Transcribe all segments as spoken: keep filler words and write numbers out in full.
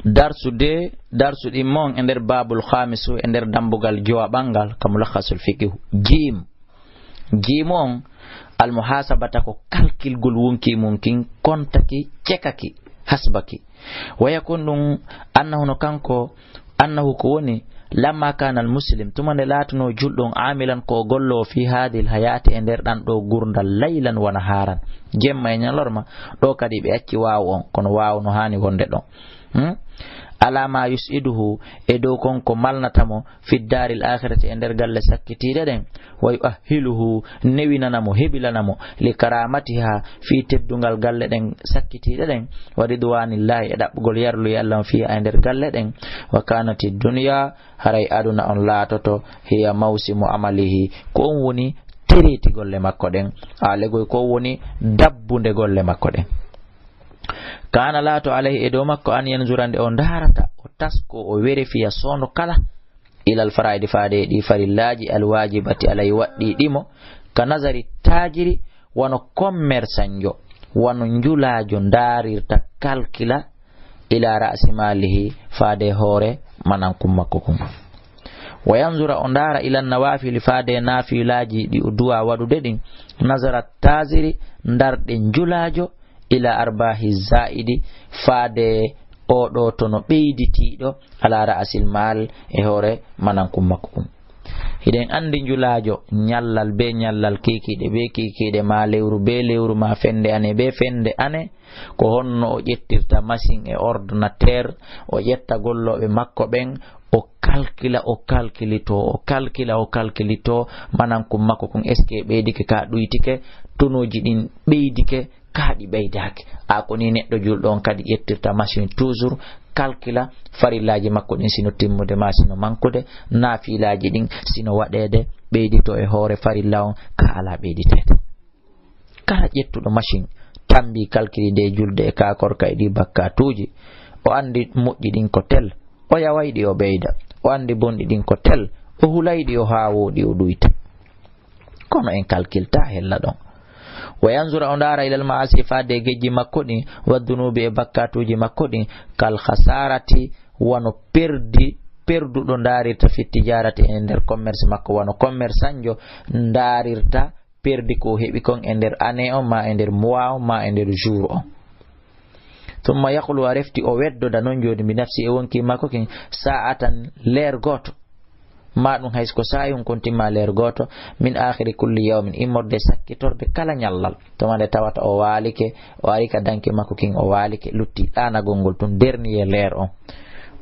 Darsu de, darsu ɗimmo on e nder Babul Khamisu, e nder dambugal jowaɓal ngal, ka Mulakhasul Fiqh. Jiim. Jiim on, al muhasabata ko kalkilgol wonki mum kin, kontaki, cekaki, hasbaki. Wa yakun ɗum annahu no kanko, annahu ko woni, lamma kana al muslim, tuma nde laatuno julɗo on, amilan ko o gollowo, fi hadhihi al hayati, e nder ɗan ɗo gurdal, laylan wa naharan, jemma e ñalorma, ɗo kadi ɓe acci waawu on, kono waawu no haani wonde ɗon. Hmm? Ala ma yus'iduhu, e dow kon ko malnata mo, fi daaril akhirati, e nder galle sakkitiiɗe ɗen, wa yu'ahhiluhu, newinana mo, hebilana mo, li karamatiha, fii teddungal galle ɗen sakkitiiɗe ɗen, wa ridwanillahi, e ɗaɓɓugol yarluye Allah on, fiha, e nder galle ɗen, wa kanati dunya, haray aduna on laatoto, hiya mawsimu amalihi, ko on woni tereeti golle makko ɗen, aalegoy ko on woni dabbunde golle makko ɗen. Kana laato alayhi, e dow makko, an yanzura, nde o ndaarata, o tasko, o werefiya soondo kala, ilal faraidi, faade e ɗi farillaaji, al wajibati, alay waɗɗi ɗimo, ka nazari tajiri, wano commerçanjo, wano njulaajo ndaarirta, kalkila, ila ra'si malihi, faade e hoore manankum makko kun. Wa yanzura, o ndaara, ila nawafili, faade e naafilaaji ɗi o duwa waɗude ɗin, nazara tajiri, ndarɗe njulaajo, ila arbahi zaidi, faade oɗo tono ɓeyditiiɗo, ala ra'sil mal, e hoore manankum makko kun. Hiɗen anndi njulaajo, ñallal be ñallal, kiikiiɗe be kiikiiɗe, ma lewru be lewru, ma fende ane be fende ane, ko honno o ƴettirta machine e ordinateur, o ƴetta gollooɓe makko ɓen, o kalkila, o kalkilito, o kalkila, o kalkilito, manankum makko kun, est-ce que ɓeydike ka ɗuytike, tonuuji ɗin ɓeydike, ka ɗi ɓeydaaki. A ko ni neɗɗo julɗo on kadi ƴettirta machine toujours, kalkila farillaaji makko ɗin sino timmude ma sino mankude, naafilaaji ɗin sino waɗeede, ɓeydito e hoore farilla on ka alaa ɓeyditeede. Kala ƴettuɗo machine, tambi kalkili nde julde e ka korka e ɗi bakkatuuji, o anndi moƴƴi ɗin ko tel, o yaway ɗi o ɓeyda, o anndi bonɗi ɗin ko tel, o hulay ɗi o haa wooɗi o ɗuyta. Kono en kalkilta hella ɗon. Wa yanzura, o ndaara, ilal ma'asi, faade e gejji makko ɗin, wa dunubi, e bakkatuuji makko ɗin, kal khasarati, wano perdi, perduɗo ndaarirta fi tijarati, e nder commerce makko, wano commerçanjo ndaarirta perdi ko o heɓi kon e nder année on, ma e nder mois on, ma e nder jour on. Thumma yaqulu, a refti o weddoda non jooni, bi nafsi, e wonki makko kin, sa'atan, leer gooto. Ma ɗum hay so ko saa'i on kon timma leer gooto, min aakhiri kulli yawmin, immorde sakkitorde kala ñallal. Tuma nde tawata o waalike, o ari ka danki makko kin, o waalike, lutti ɗaanagol ngol tun, dernier leer on.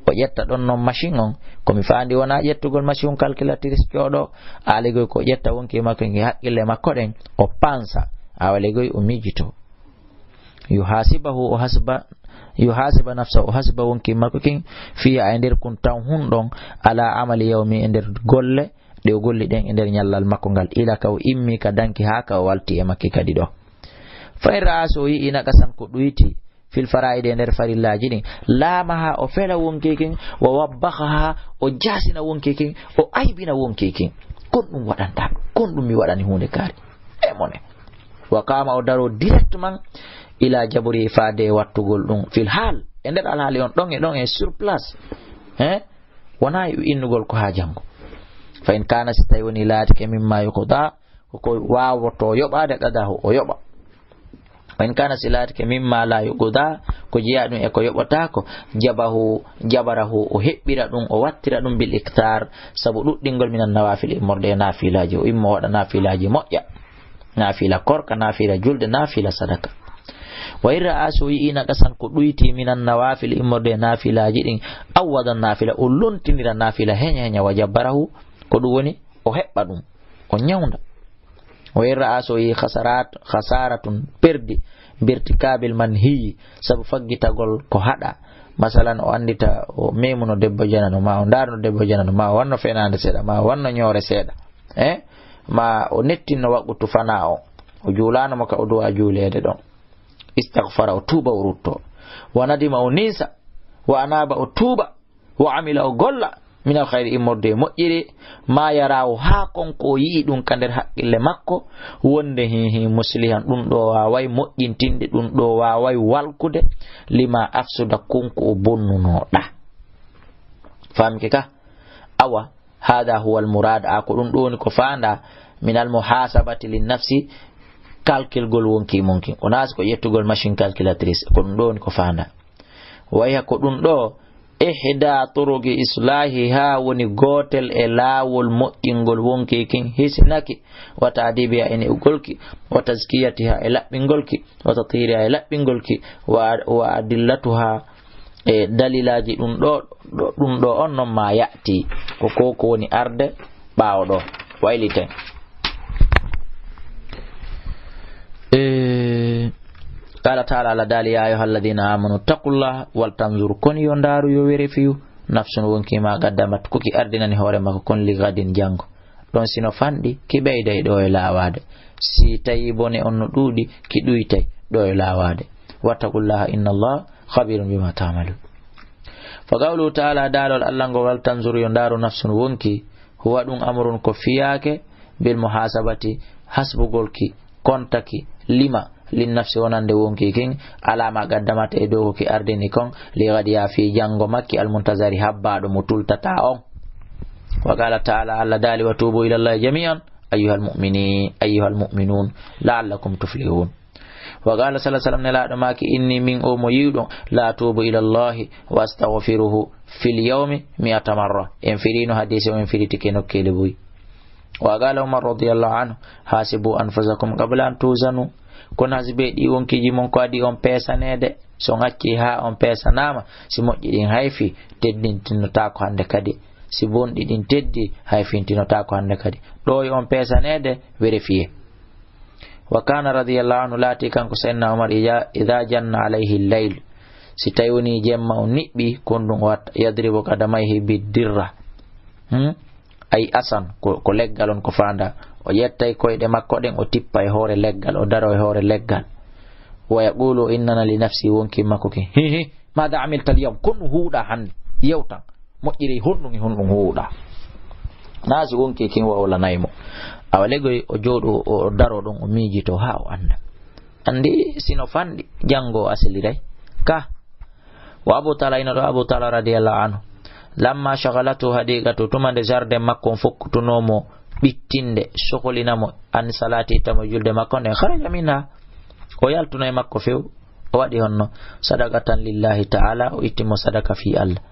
O ƴetta ɗon non machine on, ko mi faandi wonaa ƴettugol machine calculatrice jooɗo, aaligoy ko ƴetta wonki makko kin, haqqille makko ɗen, o pansa, awa ligoy o miijito. Yuhasibahu, o hasiba, yuhasiba nafsahu, o hasiba wonki makko kin, fiya e nder kun tan hun ɗon, ala amali yawmi, e nder golle ɗe o golli ɗen e nder ñallal makko ngal, ila ka o immi ka danki haa ka o walti e makki kadi ɗo. Fa in ra'a, so o yi'i naqasan ko ɗuyti, fil fara'idi, e nder farillaaji ɗin, laamaha, o fela wonki kin, wa wabbakhaha, o jaasina wonki kin, o aybina wonki kin. Kon ɗum waɗanta, kon ɗum mi waɗani huunde kaari. E mone. Wa qama, o daro directement, ila jabri, faade e wattugol ɗum, fil hal, e nder alhaali on, ɗon e ɗon e sur place. Hein? Wonaa e innugol ko haa janngo. Fa in kana, si tawi woni laatike, mimma yuqda, ko waawoto yoɓaade, qadahu, o yoɓa. Wa in kana, si laatike, mimma la yuqda, ko jeyaa ɗum e ko yoɓataako, jabahu, jabarahu, o heɓɓira ɗum, o wattira ɗum bil iktar, sabu ɗuɗɗingol minan nawafil, immorde e naafilaaji, o immo waɗa naafilaaji moƴƴa. Naafila korka, naafila julde, naafila sadaka. Wa in ra'a, so yi'i naqasan ko ɗuyti minan nawafil, immorde e naafilaaji ɗin, awwada naafila, o lontindira naafila heña heña, wa jabbarahu, ko ɗum woni o heɓɓa ɗum, o ñawnda. Wa in ra'a, so yi'i khasarat, khasaratun, perdi, birtikabil manhiyi, sabu faggitagol ko haɗa. Masalan, o anndita o memuno debbo janano, ma o ndaarno debbo janano, ma o wanno fenaande seeɗa, ma o wanno ñoore seeɗa. Eh? Ma o nettinno waqutu fana o. O juulaano mo ka o duwa juuleede ɗon. Istaghfara, o tuuba, o rutto. Wa nadima, o niisa. Wa anaba, o tuuba. Wa amila, o golla. minal khayri, immorde e moƴƴiri, ma yaraahu, haa kon ko o yi'i ɗum ka nder haqqille makko, wonde hi, hi muslihan, ɗum ɗo waaway moƴƴintinde, ɗum ɗo waaway walkude, lima afsuda, kon ko o bonnunoɗa. Famke ka? Awa, hada huwa al murad, a ko ɗum ɗo woni ko faanda, min al muhasabati lin nafsi, kalkilgol wonki mum kin. O naasi ko ƴettugol machine calculatrice, ko ɗum ɗo woni ko faanda. Wayha ko ɗum ɗo, ihda turuqi islahiha woni gootel e laawol moƴƴingol wonki kin, hisinaki, wa ta'dibiha e ne'ugolki, wa tazkiyatiha e laɓɓingolki, wa tathiriha e laɓɓingolki, wa, wa adillatuha e dalilaaji ɗum ɗo, ɗo, ɗum ɗo on non ma ya'ti. Ko ko, ko woni arde ɓaawo ɗo. Wayliten. E, qala ta'ala, Allah daali, "Ya ayyuha alladhina amanu taqullaha wal tanzur." Kono yo ndaaru, yo were fiyu. Nafsun wonki ma qaddamat, ko ki ardinani hoore makko kon li gadin, janngo. Ɗon sino fanɗi, ki ɓeyday ɗo e laawaade. Si tawi bone on no ɗuuɗi, ki ɗuytay ɗo e laawaade. Wattaqullaha inna Allah khabirun bima ta'malun. Fa qawluhu ta'ala, daalol Allah ngol, "Wal tanzur, yo ndaaru, nafsun, wonki." Huwa ɗum amrun, ko fiyaake, bil muhasabati, hasbugolki, kontaki, lima, lin nafsi, wonande wonki kin, ala ma qaddamat, e dow ko ki ardini kon, li gadiha, fii janngo makki, al muntazari, habbaaɗo mo tultata on. Wa qala ta'ala, Allah daali, "Wa tubu ila Allahi jami'an, ayyuhal mu'mini-, ayyuhal mu'minun, la'allakum tuflihun." Wa qala sallallahu alaihi wasallam, nelaaɗo maaki, "Inni, min o mo yi'uɗon, la atubu ila Allahi wa astaghfiruhu fil yawmi mi'ata marra." En firino hadiise o, en firitike nokkeele buy. Wa qala Umar radiyallahu anhu, "Hasibu anfusakum qabla an tuzanu." Kono hasibe ɗi wonkiji mon ko adi on peesaneede. So on acci haa on peesanaama, si moƴƴi ɗin hayfi, teddintinotaako hannde kadi. Si bonɗi ɗin teddi, hayfintinotaako hannde kadi. Ɗo e on peesaneede, vérifier. Wa kana radiyallahu anhu, laati kanko Sayyidina Umar, ija-, idha janna alayhi al-layl, si tawi woni jemma on niɓɓi, kon ɗum o watta, yadribu qadamayhi bid-dirra. Hmm? Ay asan, ko, ko leggal on ko faanda. O ƴettay koyɗe makko ɗen, o tippa e hoore leggal, o daro e hoore leggal. Wa yaqulu, o innana li nafsi, wonki makko ki, "Hi, hi, mada amilta al yawm? Kon ɗum huuɗa hannde? Yewtan. Moƴƴiri honɗum e honɗum huuɗa?" Naa si wonki kin wawlanay mo. Awa legoy o jooɗo, o, o daro ɗon, o miijito haa o annda. Anndi sino fanɗi, janngo o asiliray. Ka. Wa Abu Talha, ina ɗo Abu Talha radiyallahu anhu. Lamma shaghalatu hadiqatu, tuma nde jardin makko on fokkutunoo mo ɓittinde, sokolina mo an salati, tamo julde makko nden, kharaja minha. O yaltuno e makko few, o waɗi honno? Sadaqatan lillahi ta'ala, o itti mo sadaka fii Allah.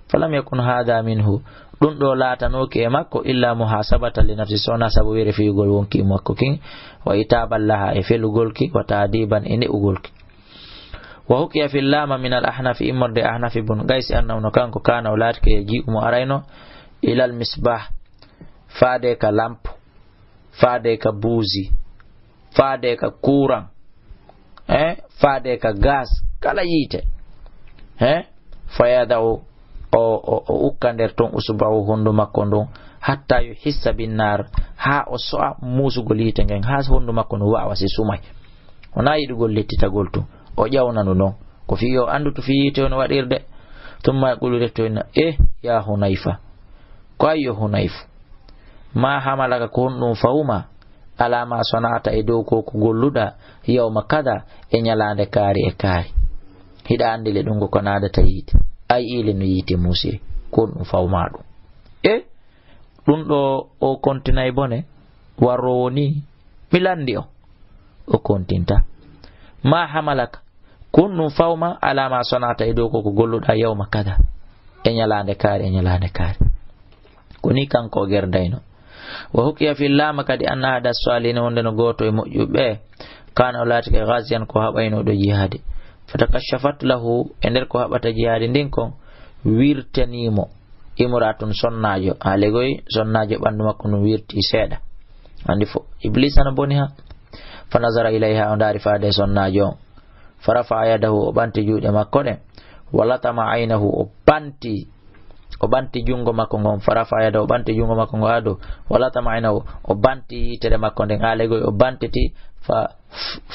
Falam yakun hadha minhu, ɗum ɗo laatanooki e makko illa muhasabatan li nafsi, sona sabu were fiyugol wonki makko kin, wa itaban laha, e felugol ki, wa ta'diban, e ne'ugol ki. Wa hukiya fil lama min al Ahnafi, immorde Ahnafi bun Qaysi, annahu, no kanko, kana, o laatike, yaji'u, mo arayno, ilal misbah, faade ka lampe, faade ka buusi, faade ka kuran, eh, faade ka gas, kala yiite, eh, fayada'u, o, o, o ukka nder ton, usbahu, hondu makko ndun, hatta yuhissa bin nar, haa o so'a muusugol yiite ngen, haa hondu makko ndun wawa si sumay. Wona yiɗugol lettitagol tun, o ƴawna ndu non. Ko fii yo anndu to fii yiite on waɗirde. Tumma yaqulu, retoyna, eh, ya Hunayfa. Ko ay yo Hunayfu. Ma hamalaka, ko honɗum fawma? Ala ma sana'ta, e dow ko ko golluɗa, yawma kada, e ñalaande kaari e kaari. Hiɗa anndi le ɗum ko ko naadata yiite. Ay ile no yiite muusiri. Ko honɗum fawma ɗum? E ɗum ɗo o kontinay bone, warroowo ni, mi lanndi o. O kontinta. Ma hamalaka, kun ɗum fawma, ala ma sana'ta, e dow ko ko golluɗa, yawma kada, e ñalaande kaari, e ñalaande kaari. Ko ni kanko o gerdayno. Wa hukiya fil lama kadi anna ahada salihin, wonde no gooto e moƴƴuɓe, kana, o laatike, ghaziyan, ko haɓaynooɗo jihaadi. Fatakashafat lahu, e nder ko haɓata jihaadi ndin kon, wirtanii mo imra'atun, sonnaajo. Haale goy, sonnaajo ɓanndu makko ndun wirti seeɗa. Anndi fo, Iblis ana boni ha. Fa nazara ilayha, o ndaari faade e sonnaajo on. Fa rafa'a yadahu, o ɓanti juuɗe makko ɗen. Wa latama aynahu, o ɓanti, o ɓanti junngo makko ngon. Fa rafa'a yadahu, o ɓanti junngo makko ngon ado. Wa latama aynahu, o ɓanti yitere makko nden. Haale goy, o ɓantiti. Fa,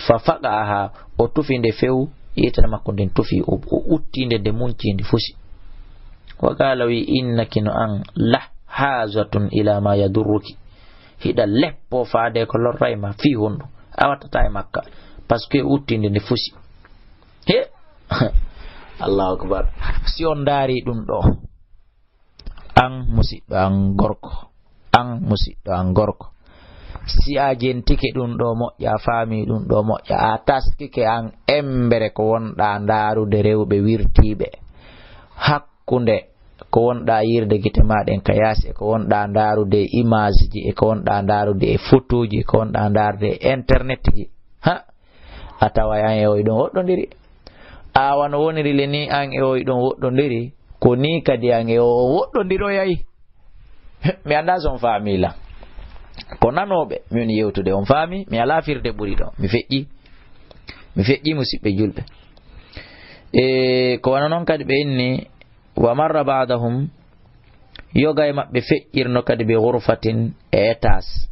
fa faqa'aha, o tufi nde few, yitere makko nden tufi, o, o utti nde, nde munci, nde fusi. Wa qala, wi innaki no an lahazatun ila ma yadurruki. Hiɗa leppo faade ko lorray ma fii honɗum. A wattata e makka. Parce que uttinde nde fusi. He? Allahu akbar. Si on ndaari ɗum ɗo. An musiɗɗo an gorko. An musiɗɗo an gorko. Si a jentike ɗum ɗo moƴƴa, a faami ɗum ɗo moƴƴa, a taskike an embere ko wonɗa ndaarude rewɓe wirtiiɓe. Hakkunde ko wonɗa yirde gite ma ɗen ka yaasi, e ko wonɗa ndaarude e image ji, e ko wonɗa ndaarude e photo ji, e ko wonɗa ndaarude e internet ji. Ha? A taway an e o hiɗon woɗɗondiri. A wano woniri le ni an e o hiɗon woɗɗondiri, ko ni kadi an e o on woɗɗondiroyay. Mi anndaa so on faamii lan. Ko nanooɓe, mi woni yewtude, on faamii? Mi alaa firde ɓuri ɗo. Mi feƴƴii. Mi feƴƴii, musiɓɓe julɓe. E, ko wano non kadi ɓe inni, wa marra ba'dahum, yoga e maɓɓe feƴƴirno kadi bi ghurfatin e étage.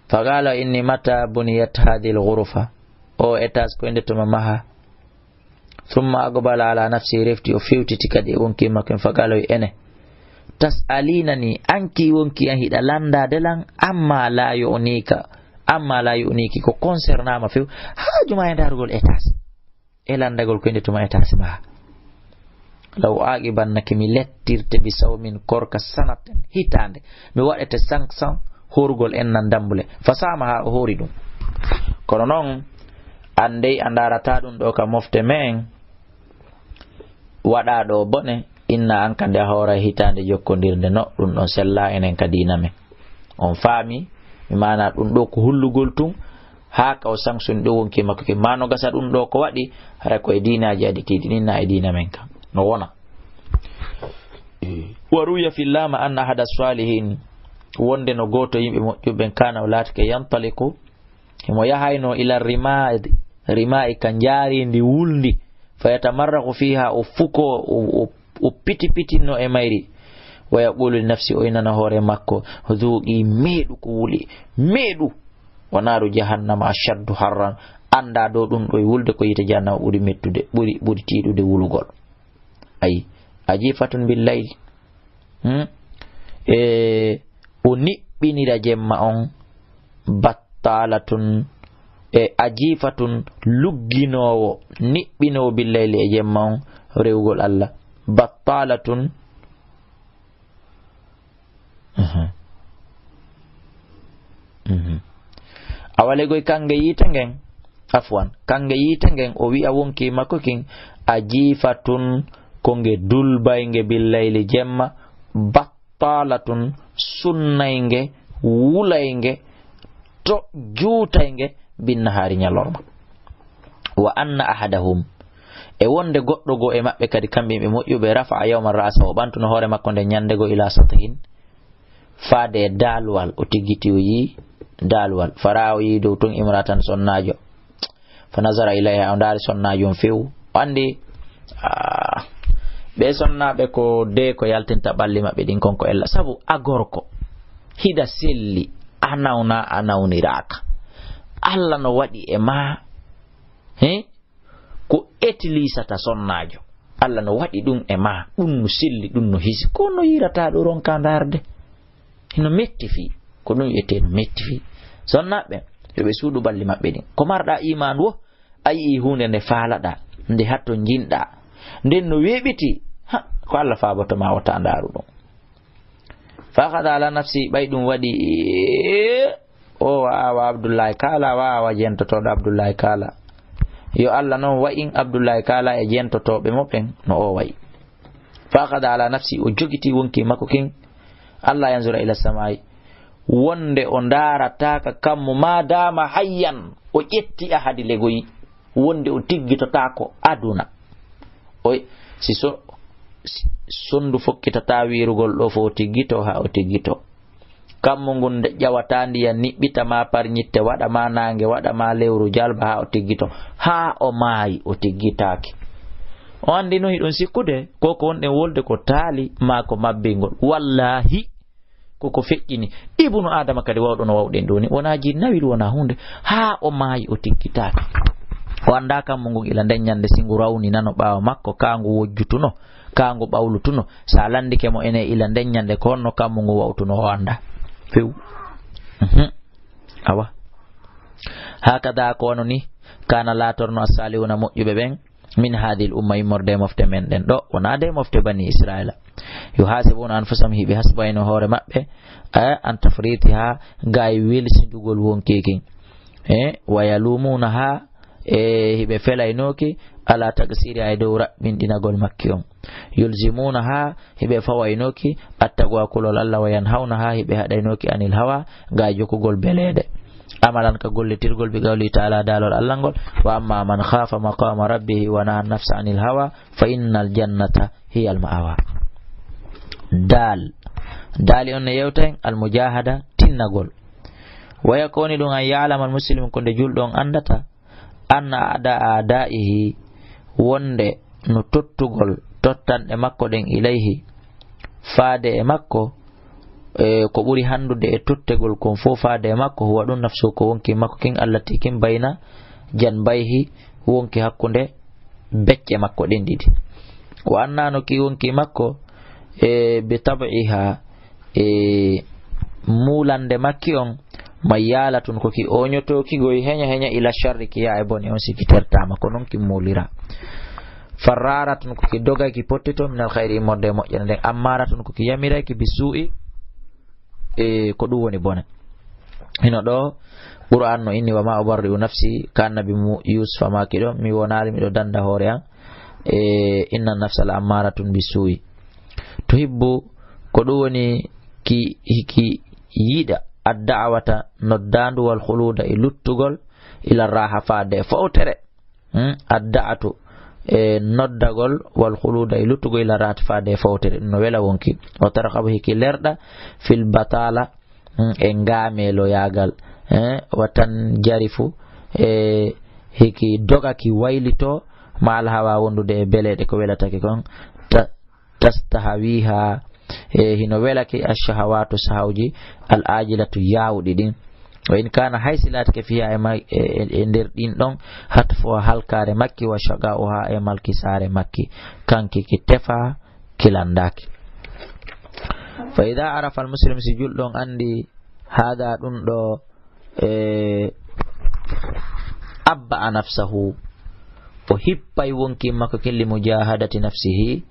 Fa qala inni mata buniyat hadhihi al ghurfa. O étage ko ende tuma maha. Thumma aqbala ala nafsi, refti o fewtiti kadi e wonki makko en, fa qala wi ene. Tas'alinani, anki wonki an hiɗa landaade lan, amma la yu'nika, amma la yu'niki, ko concernama few, haaju ma e ndarugol étage. E landagol ko ende tuma étage ma. Law aqibannaki, mi lettirte bi sawmin korka sanatan, hitaande. Mi waɗete cinq cents horugol en nan dambule. Fa sama ha o hori ɗum. Kono non, andey a ndarata ɗum ɗo ka mofte men, waɗa ɗo bone, inna an kadi a hoora hitaande jokkondirde no, ɗum ɗon sella enen ka diina men. On faami, mi maana ɗum ɗo ko hullugol tun, haa ka o sanction ɗo wonki makko ke. Ma no gasa ɗum ɗo ko waɗi, hara ko e diinaaji aditiiɗi, ɗin na e diina men kan. No wona. Wa ruwiya fil lama anna ahada salihin, wonde no gooto yimɓe moƴƴuɓe ɓen kana o laatike yantaliku, himo yahayno ila rima'i, rima'i ka njaarindi wulndi, fa yatamarraku fiha, o fuko, o, o, o piti pitinno e mayri. Wa yaqulu li nafsi, o inana hoore makko, dhuqi, meeɗu ko wuli, meeɗu. Wa naru jahannama ashaddu harran, anda dow ɗum ɗo e wulde ko yiite jahannama ɓuri mettude, ɓuri, ɓuri tiiɗude wulugol. Ay, ajifatun bil layl. Hmm? E, o niɓɓinira jemma on, battalatun, e ajifatun, lugginoowo, niɓɓinoowo bil layli e jemma on, rewugol Allah. Battalatun. Mhm. Mhm. Awa legoy kange yiite ngen, afwan, kange yiite ngen, o wi'a wonki makko kin, a jiifa tun ko nge dulbay nge bil layli jemma, battala tun sunnay nge, wulay nge, to juutay nge bin nahaari ñalorma. Wa anna ahadahum, e wonde goɗɗo goo e maɓɓe kadi, kamɓe yimɓe moƴƴuɓe, rafa'a yawman ra'sahu, o ɓantuno hoore makko nden ñande goo, ila sathin, faade e daaluwal, o tiggiti o yii daaluwal, fara o yii dow ton imratan sonnaajo, fa nazara ilayha, o ndaari sonnaajo on few, o anndi, ah, ɓe sonnaaɓe ko de ko yaltinta ɓalli maɓɓe ɗin kon ko ella, sabu a gorko, hiɗa selli, a nawna, a nawniraaka, Alla no waɗi e maa, he? Ko etilisata sonnaajo. Alla no waɗi ɗum e maa, ɗum no selli, ɗum no hisi. Ko no yiirataa ɗo ronka ndaarde. Hino metti fii. Ko ɗum wiyetee no metti fii. Sonnaaɓe, yo ɓe suuɗu balli maɓɓe ɗin. Ko marɗaa iimaan wo, a yi'ii huunde nde faalaɗaa, nde hatto njinɗaa. Nden no weeɓiti, ha, ko Alla faaboto maa wota ndaaru ɗum. Fa akhadha ala nafsi, ɓay ɗum waɗi, o wa awa Abdullahi Kaala, wa awa jentotooɗo Abdullahi Kaala. Yo Alla non wa'in Abdullahi Kaala e jentotooɓe mo ɓen no o wa'i. Fa akhadha ala nafsi, o jogiti wonki makko kin, Alla yanzura ila samai, wonde o ndaarataaka kammu ma dama hayyan, o ƴetti ahadi legoyi. Wonde o tiggitotaako aduna. Oy, si so-, si sonndu fokkitataa wiirugol ɗo fof o tiggito, haa o tiggito. Kammu ngun nde ƴawata ndiyan niɓɓita ma par ñitte, waɗa ma naange, waɗa ma lewru jalba haa o tiggito. Haa o maayi o tiggitaaki. O anndi no hiɗon sikkude, ko ko wonɗen wolde ko taali maa ko mabbingol. Wallaahi, ko ko feƴƴini. Ibnu Aadama kadi wawɗo no wawɗen ɗo ni. Wonaa jinnawil, wonaa huunde. Haa o maayi o tiggitaaki. O anndaa kammu ngun ila nden ñande si ngu rawni nano ɓaawo makko, kaa ngu wojjutuno, kaa ngu ɓawlutuno. Si a lanndike mo ene ila nden ñande ko honno kammu ngun wa'utuno, o anndaa. Few. Mhm. Awa. Haakada ko wano ni, kaana laatorno as-saalihuna moƴƴuɓe ɓen, min haadihil umma immorde e mofte men ɗen ɗo, wonaa de mofte bani Israila. Yuhaasibuna anfusahum hiɓe hasbayno hoore maɓɓe, eh, an tafritiha gaay welsindugol wonki kin. Eh, wa yalumunaha e hiɓe felaynooki ala taqsiriha e dow raɓɓinɗinagol makki on. Yulzimunaha hiɓe fawaynooki attaqwa kulol Allah, wa yanhawnaha hiɓe haɗaynooki anil hawa ga jokugol beleeɗe. Amalan ka gollitirgol bi qawli ta'ala daalol Allah ngol, wa amma man khafa maqama rabbihi wa naha nafsa anil hawa fa innal jannata hiyal ma'awa. Daal. Daali on ne yewta en al mujahada tinnagol. Waya ko woni ɗum an ya'lama al muslim ko nde julɗo on anndata anna ada adaihi wonde no tottugol tottanɗe makko ɗen ilayhi faade e makko, e ko ɓuri hanndude e tottegol kon fof faade e makko, huwa ɗum nafsu ko wonki makko kin allati kin bayna janbayhi wonki hakkunde becce makko ɗen ɗiɗi. O annano ki wonki makko e bi tab'iha e muulande makki on, mayyalatun ko ki oñotooki goy heña heña ila sharri ki yaa e bone on si ki tertaama ko non ki muulira. Farraratun ko ki dogay ki pottito minal khayri immorde e moƴƴere nden, ammaratun ko ki yamiray ki bi suu'i e ko ɗum woni bone. Hino ɗo Qur'an no inni wa ma ubarri'u nafsi ka annabi mu Yusufa maaki ɗo mi wonaali miɗo danda hoore an e inna nafsa la ammaratun bi suu'i. Tuhibbu ko ɗum woni ki hiki yiɗa adda'awata noddaandu wal khuluda e luttugol ila raha faade e fawtere. Hmm, adda'atu e noddagol wal khuluda e luttugol ila raha faade e fawtere ɗum no wela wonki. Wa tarqabu hiki lerɗa fil batala, hmm, e ngaameeloyaagal, eh, wa tan jarifu e hiki doga ki waylito ma al hawa wondude e beleeɗe ko welatake kon. Ta tastahawiha e hino welaki ashahawatu sahawji al ajilatu yawɗi ɗin. Wa in kana haysi laatike fiha e, ma- e, e nder ɗin ɗon hatfo halkare makki wa shaqa'uha e malkisare makki kanki ki tefa ki landaki. Fa ida arafa al muslim si julɗo on andi hada ɗum ɗo e abba a nafsahu o hippay wonki makko kin li mujahadati nafsihi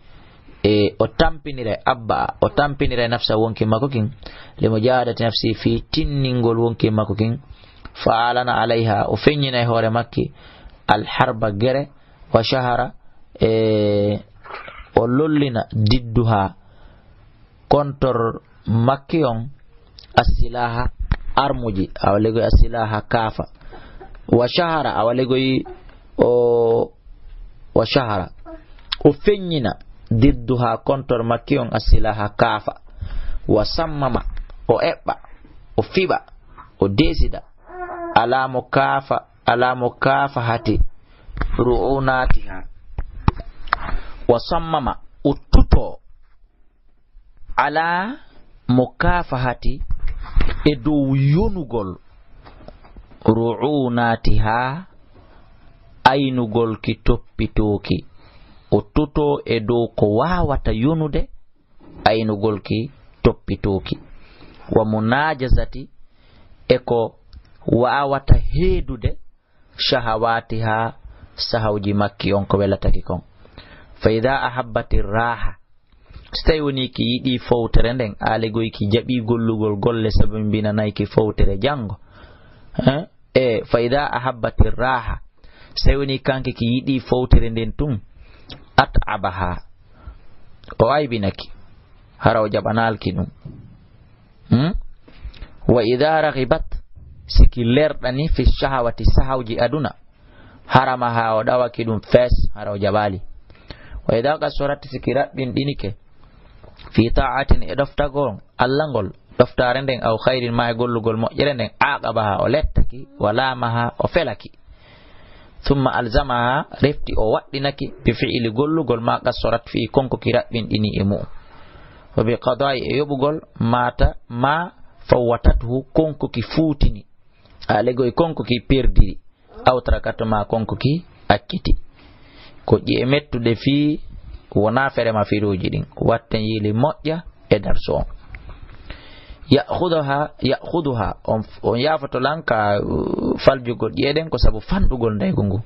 e o tampinira abba o tampinira nafsa wonki makko kin li mujahadati nafsihi fi tinningol wonki makko kin fa alana alayha o feññinay hoore makki alharba gere wa shahara e o lollina didduha kontor makki on assilaha armuji awa legoy assilaha kaafa wa shahara awa legoy o wa shahara o feññina didduha kontor makki on assilaha kaafa wa sammama o eɓɓa o fiɓa o desida alamo kaafa alamo kaafa hati ru'unatiha wa sammama o tuto ala mukafahati e dow yonugol ru'unatiha aynugol ki toppitooki o tuto e dow ko wawata yonude aynugol ki toppitooki wa munajazati e ko wawata heedude shahawatiha sahawji makki on ko welataki kon fa ida ahabbati raha so tawi woni ki yiɗi fowtere nden aalegoy ki jaɓi gollugol golle sabu mbinanay ki fowtere janngo eh? E fa ida ahabbati raha so tawi woni kanke ki yiɗi fowtere nden tun at abaha o aybinaki hara o jaɓanalki ɗum hmm? Wa ida ragibat siki lerɗani fi shahawati sahawji aduna harama ha o ɗawaki ɗum fes hara o jaɓali wa ida kasorat siki raɓɓinɗinike fi ta'atin e ɗoftagol allah ngol ɗoftaare nden aw khayrin ma e gollugol moƴƴere nden aqabaha o lettaki wa lamaha o felaki thumma alzamaha refti o waɗɗinaki bi fi'li gollugol ma qassorat fi konko ki raɓɓinɗini e mu'um wa bi qada'i e yoɓugol mata ma fawwatathu konko ki fuutini a legoy konko ki perdiri Aw tarakat, ma konko ki acciti. Ko ƴi'e mettuɗe fii wonaa fere ma firuuji ɗin. Watten yili moƴƴa e darsu on. Ya'khuduha, ya'khuduha, on, on yaafoto lan ka, uh, faljugol ƴi'e ɗen ko sabu fanɗugol ndaygu ngu.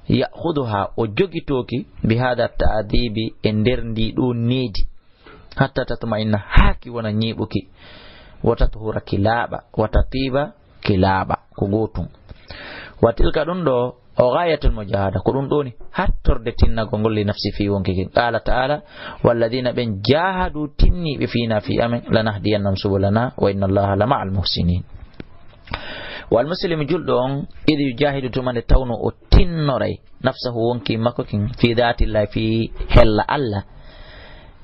Ya'khuduha, o jogitooki bi hada ta'dibi e nder ndi ɗo needi. Hatta tatma'inna, haa ki wona ñiiɓuki. Wa tathura, ki laaɓa. Wa tatiba, ki laaɓa. Ko gootun. Wa tilka, ɗun ɗo, o ghayatul mujahada. Ko ɗun ɗoni hattorde tinnagol ngol li nafsi fii wonki kin. Qala ta'ala, walladhina, ɓen jahadu tinniiɓe fiina fii amen, lanahdiyannahum subulana, wa inna Allaha la ma'al muhsinin. Wal muslimu, julɗo on, idh yujahidu, tuma nde tawno o tinnoray nafsahu, wonki makko kin, fi dhatillahi, fi hella Allah,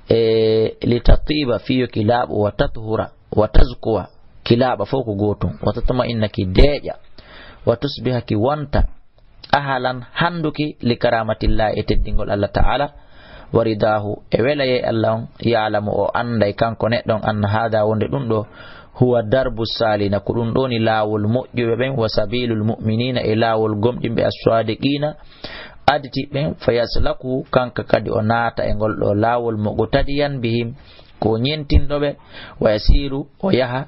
e li tatiba, fi yo ki laaɓu, wa tathura, wa tazkuwa, ki laaɓa fof ko gootun, wa tatma'inna, ki deeƴa, wa tusbiha, ki wonta, ahalan, handuki, li karamatillahi, e teddingol Allah ta'ala, wa ridahu, e welayee Allah on, ya'lamu, o anday kanko neɗɗo on, anna hada, wonde ɗun ɗo, huwa darbu salina, ko ɗun ɗoni laawol moƴƴuɓe ɓen, wa sabilul mu'minina, e laawol gomɗinɓe, as-sadiqina, aditi ɓen, fa yaslaku, kanka kadi o naata e ngol ɗo laawol, muqtadiyan bihim, ko ñentinɗo ɓe, wa yasiru, o yaha,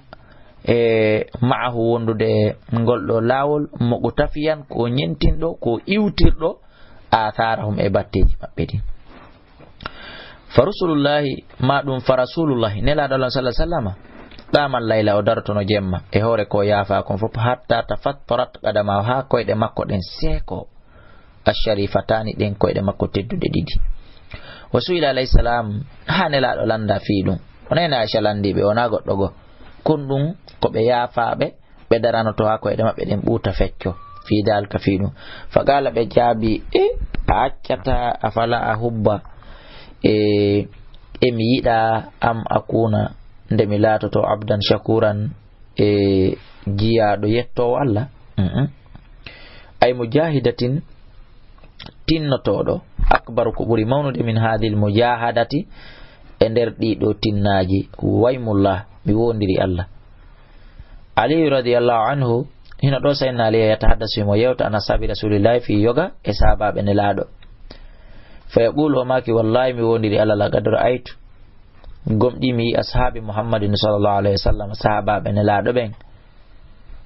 e ma'ahu, wondude e ngol ɗo laawol, muqtafiyan, ko ñentinɗo, ko iwtirɗo, atharahum, e batteeji maɓɓe ɗin. Fa rusulullahi, ma ɗun fa rasulullahi, nelaaɗo Allah sallallahu alaihi wasallama, qama layla, o darotono jemma, e hoore ko yaafa kon fof, hatta tafattarat qadamahu, haa koyɗe makko ɗen seeko, asharifataani, ɗen koyɗe makko tedduɗe ɗiɗi. Wa su'ila alayhi salam, haa nelaaɗo landa fii ɗun. O nani Aisha landi ɓe, wonaa goɗɗo goo. Kon ɗun ko ɓe yaafaaɓe, ɓe daranoto haa koyɗe maɓɓe ɗen ɓuuta fecco. Fii daalika, fii ɗun. Fa qaala, ɓe jaabi, e a accata, afala ahubba, e, e mi yiɗa, am akuna, nde mi laatoto, abdan shakuran, e jiyaaɗo yettoowo Allah. Mm-mm. Ay mujahidatin, tinnotooɗo, akbaru, ko ɓuri mawnude, min hadil mujahadati, e nder ɗii ɗoo tinnaaji, waymullah, mi woondiri Allah. Aliyu radiyallahu anhu, hino ɗoo Sayyidina Ali yatahaddasu, himo yewta an ashabi Rasulillahi, fii yoga e sahaabaaɓe Nelaaɗo. Fa yaqulu, o maaki, wallahi, mi woondiri Allah, laqad ra'aytu, gomɗii mi yi'i, ashaabi Muhammadin sallallahu alayhi wa sallam, sahaabaaɓe Nelaaɗo ɓen.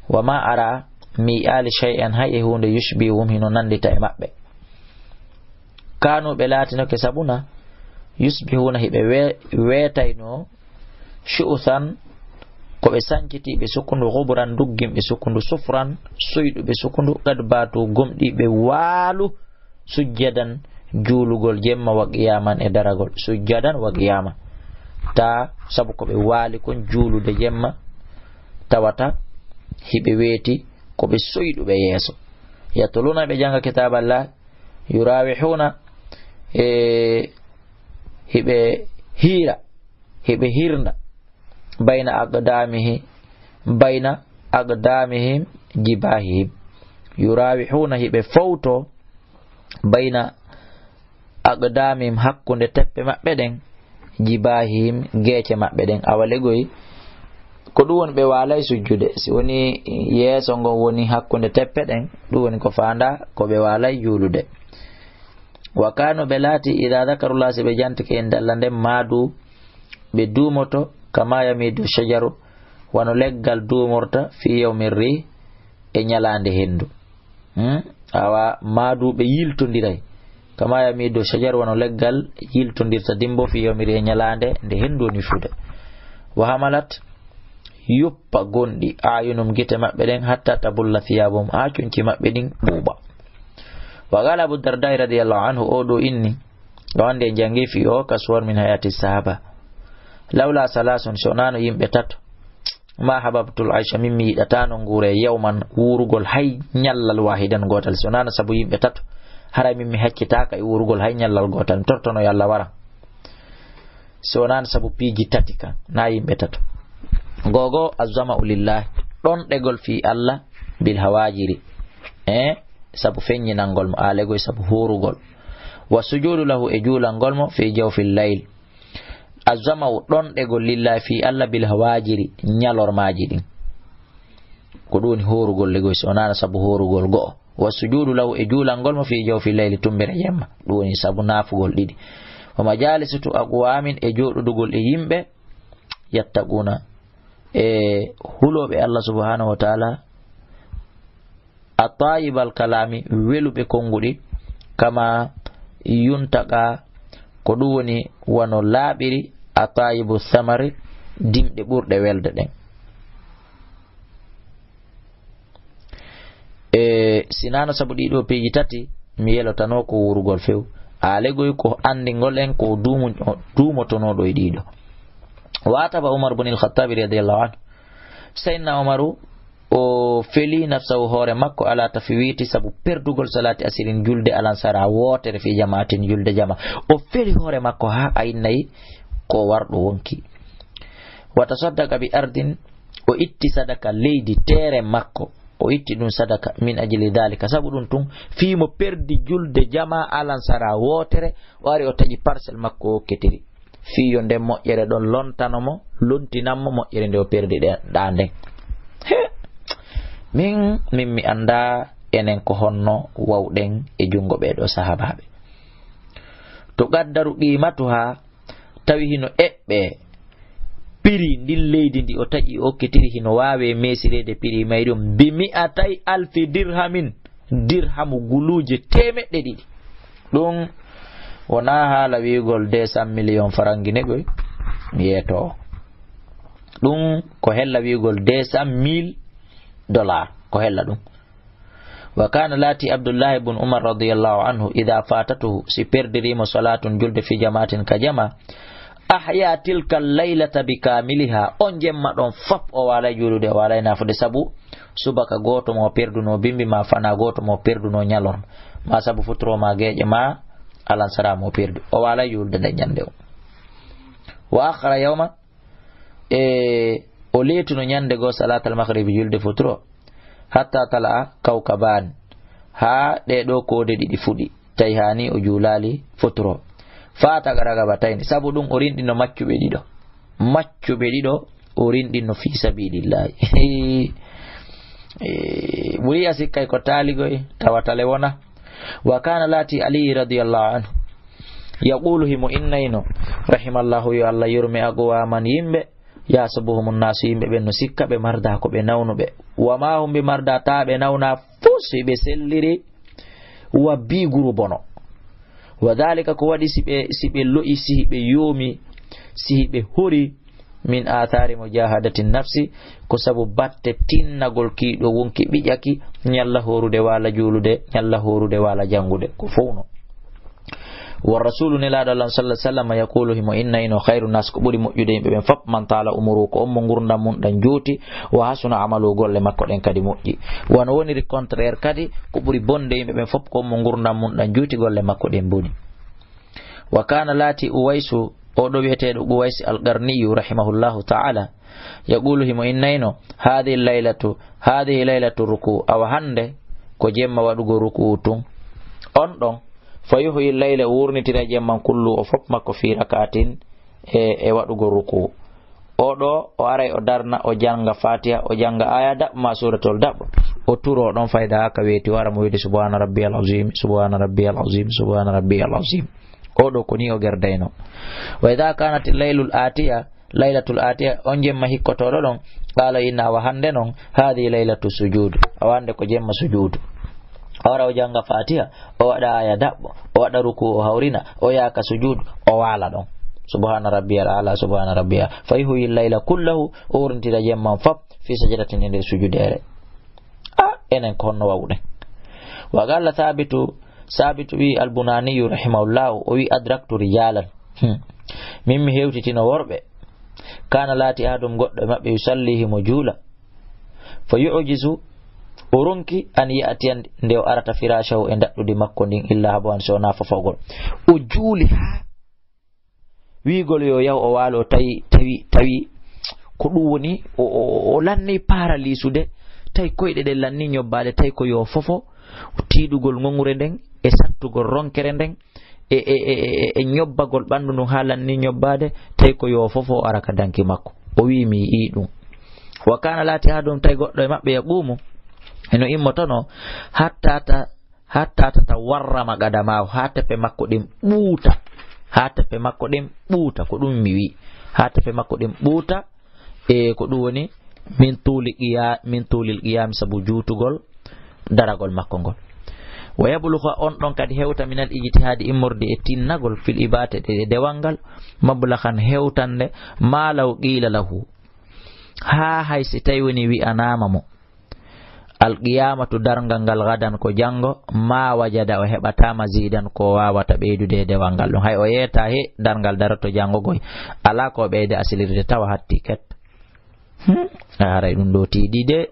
Wa ma ara, mi yi'aali, shay'an, hay e huunde, yushbihum, hino nanndita e maɓɓe. Kanu, ɓe laatinoke, sabuna, yusbihuna, hiɓe we-, weetayno, shu'usan, ko ɓe sancitiiɓe sukundu, ghuburan, dugginɓe sukundu, sufran, suyɗuɓe sukundu, qad batu, gomɗii ɓe waalu, sujjadan, juulugol jemma, wa qiyaman, e daragol, sujjadan wa qiyama. Ta sabu ko ɓe waali kon juulude jemma, tawata hiɓe weeti, ko ɓe soyɗuɓe yeeso. Yatluna, ɓe janga kitaballah, yurawihuna, e hiɓe hiira, hiɓe hirna, bayna aqdamihi, bayna aqdamihim, jibahihim. Yurawihuna, hiɓe fowto, bayna aqdamihim, hakkunde teppe maɓɓe ɗen, jibahihim, geece maɓɓe ɗen. Awa legoy, ko ɗum woni ɓe waalay sujjude. Si woni yeeso ngon woni hakkunde teppe ɗen, ɗum woni ko faanda ko ɓe waalay juulude. Wa kanu, ɓe laati, ida dakarullah, si ɓe jantike innde Allah nden, maadu, ɓe duumoto, kama yamidu shajaru, wano leggal duumorta, fi yawmi rih, e ñalaande henndu. Hmm? Awa, maadu ɓe yiltondiray. Kama yamidu shajaru, wano leggal yiltondirta dimbo, fi yawmi rih, e ñalaande nde henndu woni fude. Wa hamalat, yuppa gonɗi, ayunum, gite maɓɓe ɗen, hatta tabulla thiyabum, haa conci maɓɓe ɗin ɓuuɓa. Wa qala Abu Darda radiyallahu anhu, o ɗo inni, o ande en jangi fi o ka suwar min hayati sahaba. Lawla salasun, so nano yimɓe tato, ma hababtul aisha, min mi yiɗatano nguure, yawman, wuurugol hay ñallal wahidan gootal, so nano sabu yimɓe tato, haray min mi haccitaka e wuurugol hay ñallal gootal, mi tortono yo Allah wara. Si wonaano sabu piiji tati kan, na yimɓe tato. Googo, azzama'u lillahi, ɗonɗegol fii Allah, bil hawajiri, eh, sabu feññinangol mo, aalegoy sabu hoorugol. Wa sujudu lahu, e juulangol mo, fii jawfil layl. Azzama'u, ɗonɗegol lillahi fii Allah, bil hawajiri, ñalormaaji ɗin. Ko ɗum woni hoorugol legoy, si wonaano sabu hoorugol go'o. والسجود له e juulangol mo في جوف الليل tumbere jemma. Ɗum woni sabu naafugol ɗiɗi. ومجالس أقوام e jooɗodugol e yimɓe يتقون e hulooɓe Allah سبحانه وتعالى أطيب الكلام weluɓe konnguɗi كما ينتقى ko ɗum woni wano laaɓiri أطيب الثمر dimɗe ɓurɗe welde ɗen. E, sinano sabu ɗiɗo piiji tati, mi yelotano ko wurugol few. Aalegoy ko anndingol en ko duumu-, duumotonooɗo e ɗiɗo. وعتب عمر بن الخطاب رضي الله عنه. Sayyidina Umaru, o feli nafsahu hoore makko على تفويت sabu perdugol صلاة العصر julde alansara wootere في جماعة julde jama. O feli hoore makko haa aynayi ko warɗo wonki. وتصدق بأرض o itti sadaka leydi, tere makko, o itti ɗum sadaka, من أجل ذلك, sabu ɗum tun, fii mo perdi julde jama alansara wootere, o ari o taƴi parcelle makko o ketiri. Fii yo nden moƴƴere ɗon lontano mo, lontinan mo moƴƴere nde o perdi ɗe, ɗa nden. He! Min, min mi annda enen ko honno wawɗen e junngo ɓee ɗoo sahaabaaɓe. To qaddaru qiimatuha, tawi hino eɓɓe piri ndin leydi ndi o taƴi o okkitiri, hino waawe meesireede piri mayri on, بمائتي ألف درهم, dirhamu guluuje teemeɗɗe ɗiɗi. Ɗum wonaa haala wi'ugol deux cents millions farangi ne koy yeeto. Ɗum ko hella wi'ugol deux cent mille dollars, ko hella ɗum. وكان laati Abdullahi bun Umar radiyallahu anhu, إذا فاتته, si perdirimo صلاة julde في جماعة ka jama, أحيا تلك الليلة بكاملها, on jemma ɗon fop o waalay juulude, o waalay naafude, sabu subaka gooto mo perduno bimbi ma fana gooto mo perduno ñalorma, ma sabu futuro ma geeƴe ma alansara mo perdu, o waalay juulude nden ñande o. وأخر يوما, e o leetuno ñande goo صلاة المغرب julde futuro, حتى طلع كوكبان, haa ɗee ɗoo koode ɗiɗi fuɗi, tawi haa ni o juulaali futuro. فأعتق رقبتين, sabu ɗum o rinɗino maccuɓe ɗiɗo. Maccuɓe ɗiɗo o rinɗino في سبيل الله. E, ɓuri a sikkay ko taaligoy, tawa tale wona. وكان laati Ali radiyallahu anhu, يقول, himo innayno, رحم الله, yo Allah yurme, أقواما, yimɓe, يحسبهم الناس, yimɓe ɓen no sikka ɓe marda ko ɓe nawnuɓe. وما هم بمردى, taa ɓe nawna fuu si ɓe selliri wa biguru bono. وذلك, ko waɗi si ɓe, si ɓe lo'i, si ɓe yoomi, si ɓe hori, من آثار مجاهدة النفس, ko sabu batte tinnagol kiiɗo wonki ɓiƴaki, ñalla horude waala juulude, ñalla horude waala janngude, ko fow no. والرسول, Nelaaɗo Allah صلى الله عليه وسلم, يقول, himo innayno, خير الناس, ko ɓuri moƴƴude yimɓe ɓen fop, من طال عمره, ko on mo ngurndan mun ɗan juuti, وحسن عمله, golle makko ɗen kadi moƴƴi. Wano woniri contraire kadi, ko ɓuri bonde yimɓe ɓen fop, ko on mo ngurndan mun ɗan juuti, golle makko ɗen boni. وكان, laati, Uwaysu, oo ɗoo wi'eteeɗo Uways al-Qarniyu, rahimahullahu ta'ala, يقول, himo innayno, هذه الليلة، هذه ليلة الركوع, awa hande ko jemma waɗugol ruku'u tun. On ɗon, فيحيي الليل, o wurnitira jemman كله o fop makko, في ركعة, e, e waɗugol ruku'u. Oo ɗoo, o aray o darna, o jannga Fatiha, o jannga aya daɓɓo ma suuratul daɓɓo. O turoo ɗon fayda haa ka weeti, o ara mo wi'ude, سبحان ربي العظيم، سبحان ربي العظيم، سبحان ربي العظيم. Oo ɗoo ko nii o gerdayno. وإذا كانت الليل الآتية، ليلة الآتية, on jemma hikkotooɗo ɗon, قال, inna, awa hande non, هذه ليلة السجود, awa hande ko jemma sujuudu. O wara o jannga Fatiha, o waɗa aya daɓɓo, o waɗa ruku, o hawrina, o yaaka sujuudu, o waala ɗon. سبحان ربي الأعلى، سبحان ربي الأعلى. فيحيي الليل كله, o wurnitira jemman fop, في سجدة, e nder sujudeere. A, enen ko honno wawɗen? وقال ثابت, Saabitu wi'i, Al-Bunaaniyu rahimahullahu, o wi'i, أدركت رجالا. Hmm. Min mi hewtitino worɓe. كان, laati, أحدهم, goɗɗo e maɓɓe, يصلي, himo juula. فيعجز, o ronki, أن يأتي, nde o arata, فراشه, e ndaɗɗudi makko ndin, إلا هبوا, so wonaa fofogol. O juuli haa wi'ugol yo yaw o waalo, tawi, tawi, tawi ko ɗum woni, o, o, o lanni paralysude, tawi koyɗe ɗen lanni ñobbaade, tawi ko yo fofo, tiiɗugol ŋoŋre nden, e sattugol ronkere nden, e, e, e, e, e ñobbagol ɓanndu ndun haa lanni ñobbaade, tawi ko yo fofo o ara ka danki makko. O wi'i, mi yi'ii ɗum. وكان, laati, أحدهم, tawi goɗɗo e maɓɓe, يقوم, Hino immotono, hatta ta-, hatta tatawarrama qadamahu, haa teppe makko ɗen ɓuuta. Haa teppe makko ɗen ɓuuta, ko ɗum mi wi'i. Haa teppe makko ɗen ɓuuta, e ko ɗum woni min tuuli qiya-, min tuulil qiyam, sabu juutugol daragol makko ngol. Wa yablugha, on ɗon kadi hewta minal ijtihadi, immorde e tinnagol, fil ibate e dewal ngal, mablaghan hewtande, ma law qila lahu, haa hay si tawi woni wi'anaama mo, al qiyamatu, darngal ngal, gadan, ko janngo, ma wajada, o heɓata, mazidan, ko waawata ɓeydude e dewal ngal ɗon. Hay o yeeta he darngal daroto janngo goy, alaa ko ɓeyda asilirde, tawa hatti ket. Hmm, a haray ɗum ɗo tiiɗi de.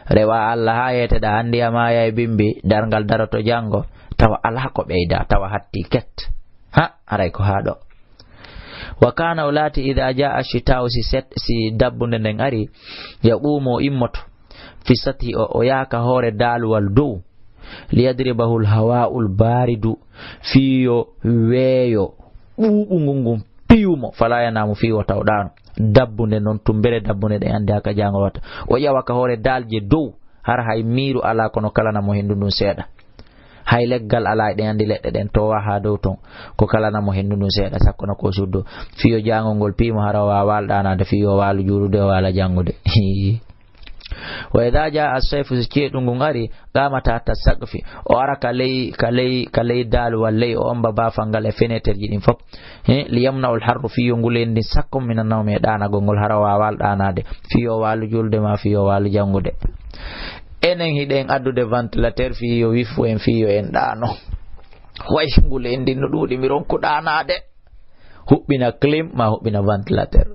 Rewa Allah haa yeeteɗa, anndi a maaya e bimbi, darngal daroto janngo, tawa alaa ko ɓeyda, tawa hatti ket. Ha, haray ko haa ɗo. Wa kana, o laati, idha jaa shita'u, si set-, si dabbunde nden ari, yaqumu, o immoto, fi sathi, o, o yaaka hoore daaluwal dow, liyadribahu al-hawa'u al-baridu, fii yo weeyo ɓuuɓungu ngun piyu mo, fala yanamu, fii o tawɗaano. Dabbunde non, tumbere dabbunde ɗen anndi haka jaango wata. O ƴawa ka hoore daalje dow, har hay miiru alaa, kono kalana mo henndu ndun seeɗa. Hay leggal alaa, eɗen anndi leɗɗe ɗen toowa haa dow ton, ko kalana mo henndu ndun seeɗa, sakkono ko suddo. Fii yo jaango ngol piyu mo, hara o waawa waal ɗaanaade, fii yo waalu juulude, o waala janngude. Wa idha jaa as-sayfu, si ceeɗu ngun ari, qama tahta saqfi, o ara ka ley, ka ley, ka ley daaluwal ley, o omba baafal ngal e feneterji ɗin fof. He, li yamna ul harru, fii yo nguleendi sakko, mina nawmi, e ɗaanagol ngol, hara o waawa waal ɗaanaade, fii yo waalu julde ma, fii yo waalu janngude. Enen hiɗen addude ventilateur fii yo wifu en, fii yo en ɗaano. Way nguleendi no ɗuuɗi, mi ronku ɗaanaade. Huɓɓina clim, ma huɓɓina ventilateur.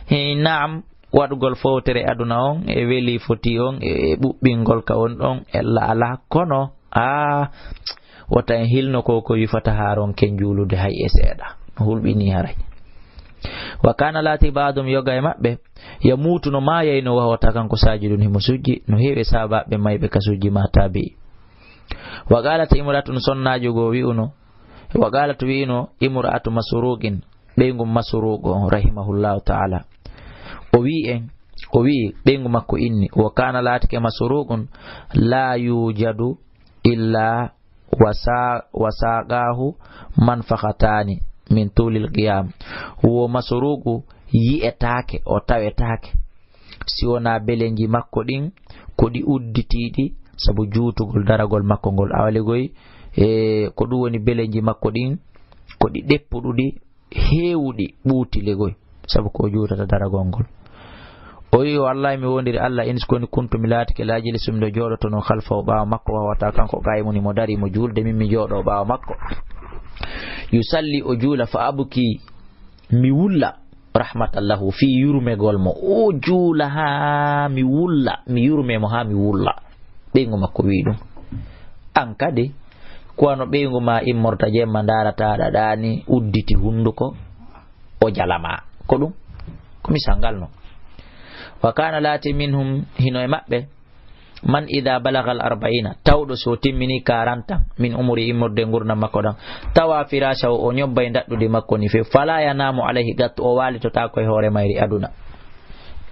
He, naam, waɗugol fowtere aduna on, e weli foti on, e, e ɓuɓɓingol ka on ɗon, ella alaa, kono, aa, wota en hilno ko, ko wifata haa ronken juulude hay e seeɗa. No hulɓini haray. Wa kana, laati, ba'dum, yoga e maɓɓe, yamuutu, no maayayno, wa huwa, tawa kanko, saajidun, himo sujji, no heewi sahaabaaɓe mayɓe ka sujji ma tabi'i. Wa qalat imra'atun, sonnaajo goo wi'uno, wa qalat, wi'uno, imra'atu Masruqin, ɓeyngu Masruqu on, rahimahullahu ta'ala. O wi'i en, o wi'i, ɓeyngu makko inni, wa kana, laatike, Masruqun, la yujadu illa wa sa-, wa saqahu manfakhatani min tulil qiyam. Wo Masruqu yi'etaake, o tawetaake, si wonaa belenji makko ɗin, ko ɗi udditiiɗi sabu juutugol daragol makko ngol. Awalegoy, e, ko ɗum woni belenji makko ɗin, ko ɗi ɗeppuɗuɗi, heewuɗi ɓuutilegoy, sabu ko juutata daragol ngol. O wi'i, "Wallahi, mi wondiri Allah, in si koni kuntu, mi laatike, la ajlisu, miɗo jooɗotono, khalfahu, ɓaawo makko, wa huwa, tawa kanko, qaimun, mo dari, mo juulde, min mi jooɗo ɓaawo makko. Yusalli, o juula, fa abki, mi wulla, rahmatan lahu, fii yurmegol mo. O juula haa mi wulla, mi yurme mo haa mi wulla." Ɓeyngu makko wi'i ɗum. An kadi, ko wano ɓeyngu ma immorta jemma, ndaarata ɗaɗaani, udditi hunduko, o jalama. Ko ɗum? Ko misal ngal no. Wa kana, laati, minhum, hino e maɓɓe, man idha balagha al arba'ina, tawɗo so timmini quarante ans, min umuri, immorde ngurndan makko ɗan, tawa firashahu, o ñobbay ndaɗɗudi makko ni few, fala yanamu alayhi qattu, o waalitotaako e hoore mayri aduna.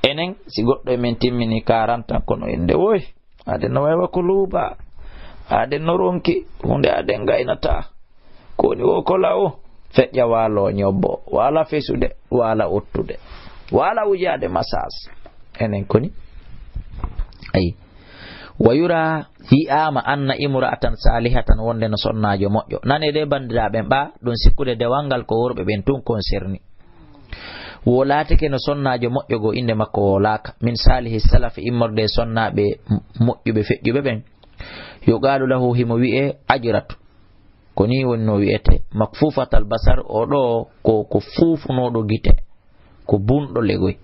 Enen, si goɗɗo e men timmini quarante ans, kono ende woy, aden no waywa ko luuba, aden no ronki, hunde aden gaynata. Ko woni wo ko law? Feƴƴa waalo ñobbo, waala fesude, waala uttude, waala wujaade massage. Enen koni? Ayi. Wa yura, yi'aama, anna imra'atan salihatan, wonde no sonnaajo moƴƴo. Nane de, banndiraaɓe, ɓa ɗum sikkude dewal ngal ko worɓe ɓen tun concerné. Wo laatike no sonnaajo moƴƴo goo, innde makko wowlaaka. Min salihi salafi, immorde e sonnaaɓe moƴƴuɓe feƴƴuɓe ɓen. Yuqalu lahu, himo wi'e Ajratu. Ko nii woni no wi'etee. Makfufatal basar, o ɗoo ko, ko fuufunooɗo gite. Ko bunɗo legoy.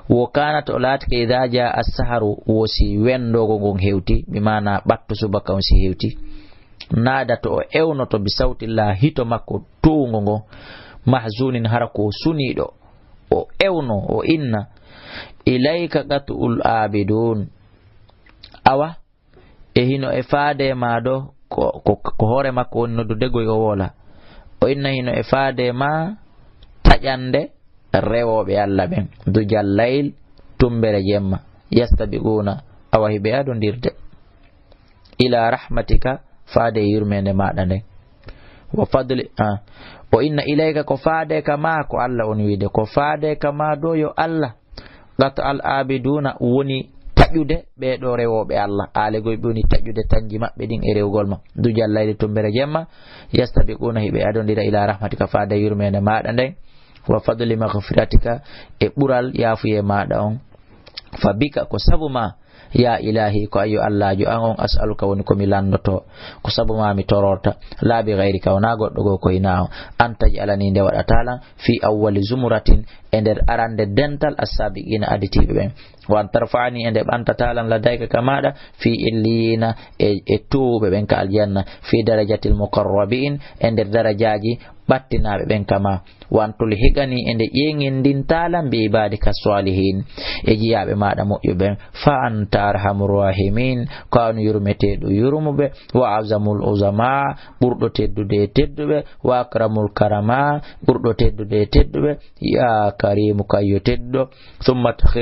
Wo kanat, o laatike, idha jaa as-saharu, wo si wendoogo ngon hewti, bi maana ɓattu subaka on si hewti. Naada, to o ewnoto, bi sawti la, hito makko towngo ngo, mahzunin, hara ko suniiɗo. O ewno, o inna, "Ilayka qat'ul abidun." Awa, e hino e faade ma ɗo, ko, ko, ko hoore makko woni noddude goy o woola. O inna hino e faade ma taƴande rewooɓe Alla ɓen. Dujal layl, tumbere jemma. Yastabiquna, Awa hiɓe adondirde. Ila rahmatika, faade e yurmeende maaɗa nden. Wa fadli, ah. O inna ilayka, ko faade ka ma, ko Allah on wiide, ko faade ka ma do yo Allah. Qat al abiduna woni taƴude ɓee ɗoo rewooɓe Allah. Aalegoy ɓe woni taƴude tanji maɓɓe ɗin e rewgol ma. Du jallayde tumbere jemma, yastabiquna hiɓe adondira ila rahmatika faade e yurmeende maaɗa nden. Wa fadli maghfiratika e ɓural yaafuyee maaɗa on. Fa bika ko sabu ma, ya ilahi ko ayyo Allaajo an on as'aluka woni ko mi landoto. Ko sabu ma mi tororta. La bi ghayrika wona goɗɗo goo ko hinaa on. An taj'alani nde waɗata lan fi awwali zumratin e nder arande dental as-sabiqina aditiiɓe ɓen. Wa an tarfa'ani e nde ɓantata lan ladayka ka maaɗa fi illiyina e, e towuɓe ɓen ka aljanna fi darajatil muqarrabin e nder darajaaji ɓattinaaɓe ɓen ka ma. Wa an tulhiqani e nde ƴeeŋindinta lan bi ibadika salihin e jiyaaɓe maaɗa moƴƴuɓe ɓen. Fa anta arhamur rahimin ko an yurmeteeɗo yurmuɓe. Wa azamul uzama ɓurɗo teddude e tedduɓe. Wa akramul karama ɓurɗo teddude e tedduɓe. Ya karimu kayyo tedduɗo. Summa takhir